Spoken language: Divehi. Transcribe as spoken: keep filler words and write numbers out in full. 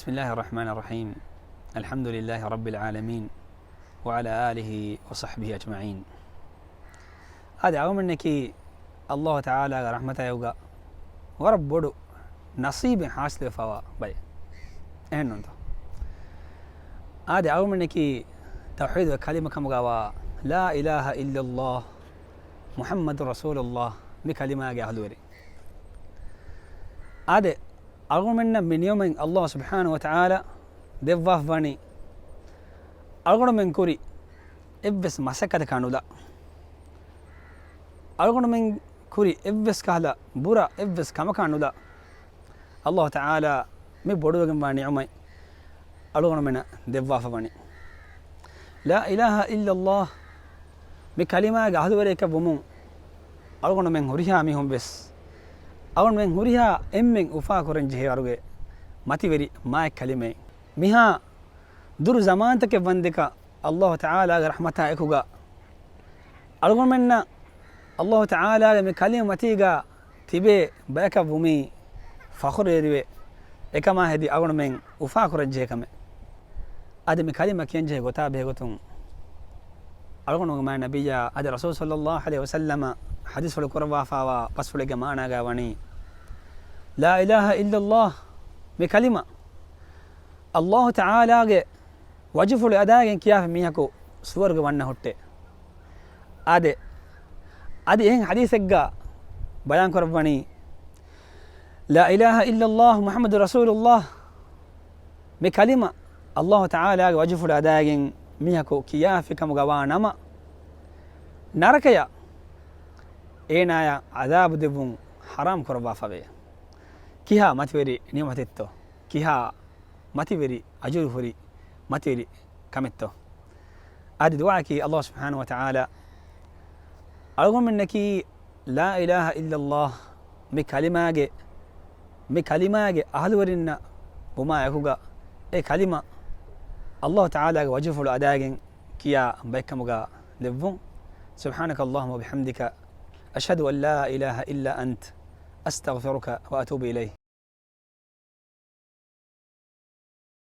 بسم الله الرحمن الرحيم. الحمد لله رب العالمين، وعلى آله وصحبه أجمعين. އާދެ، އަޅުގަނޑަކީ ﷲ ތަޢާލާގެ ރަޙްމަތާއެކުގަ ވަރަށް ބޮޑު ނަޞީބެއް ޙާޞިލުވެފަވާ ބައެއް. އެހެންނޫންތޯ؟ އާދެ، އަޅުގަނޑަކީ ތައުޙީދުގެ ކަލިމަ ކަމުގަވާ، لا إله إلا الله محمد رسول الله، މި ކަލިމާގެ އަހުލުވެރި. އާދެ، އަޅުގަނޑުމެންނަށް މި ނިޢުމަތް ﷲ ސުބްޙާނަހޫ ވަތަޢާލާ ދެއްވާފަވަނީ، އަޅުގަނޑުމެން ކުރި އެއްވެސް މަސައްކަތަކާ ނުލާ، އަޅުގަނޑުމެން ކުރި އެއްވެސް ކަހަލަ ބުރަ އެއްވެސް ކަމަކާ ނުލާ، ﷲ ތަޢާލާ މި ބޮޑުވެގެންވާ ނިޢުމަތް އަޅުގަނޑުމެންނަށް ދެއްވާފަވަނީ. لا إله إلا الله، މި ކަލިމާގެ އަހުލުވެރިއަކަށް ވުމުން އަޅުގަނޑުމެން ހުރިހާ މީހުން ވެސް، އަޅުގަނޑުމެން ހުރިހާ އެންމެން އުފާކުރަން ޖެހޭ ވަރުގެ މަތިވެރި މާތް ކަލިމައެއް. މިހާ ދުރު ޒަމާންތަކެއް ވަންދެކަ ﷲ ތަޢާލާގެ ރަޙްމަތާ އެކުގަ އަޅުގަނޑުމެންނަށް ﷲ ތަޢާލާގެ މި ކަލިމަ މަތީގަ ތިބޭ ބަޔަކަށް ވުމީ ފަޚުރުވެރިވެ، އެކަމާ ހެދި އަޅުގަނޑުމެން އުފާކުރަންޖެހޭ ކަމެއް. އަދި މި ކަލިމަ ކިޔަންޖެހޭ ގޮތާ ބެހޭގޮތުން އަޅުގަނޑުގެ މާތް ނަބިއްޔާ އަދި ރަސޫލު ޞައްލައްލާހު ޢަލައިހި ވަސައްލަމަ ޙަދީޘްފުޅު ކުރައްވާފައިވާ ބަސްފުޅެއްގެ މާނާގަ ވަނީ، لا إله إلا الله، މި ކަލިމަ ﷲ ތަޢާލާގެ ވަޖުފުޅު އަދާގެން ކިޔާފި މީހަކު ސުވަރުގެ ވަންނަ ހުއްޓޭ. އާދެ، އަދި އެހެން ޙަދީޘެއްގަ ބަޔާން ކުރައްވަނީ، لا إله إلا الله محمد رسول الله، މި ކަލިމަ ﷲ ތަޢާލާގެ ވަޖުފުޅު އަދާގެން މީހަކު ކިޔާފި ކަމުގަ ވާ ނަމަ، ނަރަކަޔަށް އޭނާޔަށް ޢަޛާބު ދެއްވުން ޙަރާމް ކުރައްވާފަވޭ. ކިހާ މަތިވެރި ނިޢުމަތެއްތޯ؟ ކިހާ މަތިވެރި އަޖުރު ހުރި މަތިވެރި ކަމެއްތޯ؟ އަދި ދުޢާއަކީ ﷲ ސުބްޙާނަހޫ ވަތަޢާލާ އަޅުގަނޑުމެންނަކީ لا إله إلا الله މި ކަލިމާގެ، މި ކަލިމާގެ އަހުލުވެރިންނަށް ވުމާ އެކުގަ އެ ކަލިމަ ﷲ ތަޢާލާގެ ވަޖުފުޅު އަދާގެން ކިޔާ ބައެއްކަމުގަ ލެއްވުން. سبحانك اللهم وبحمدك، أشهد أن لا إله إلا أنت، أستغفرك وأتوب إليك.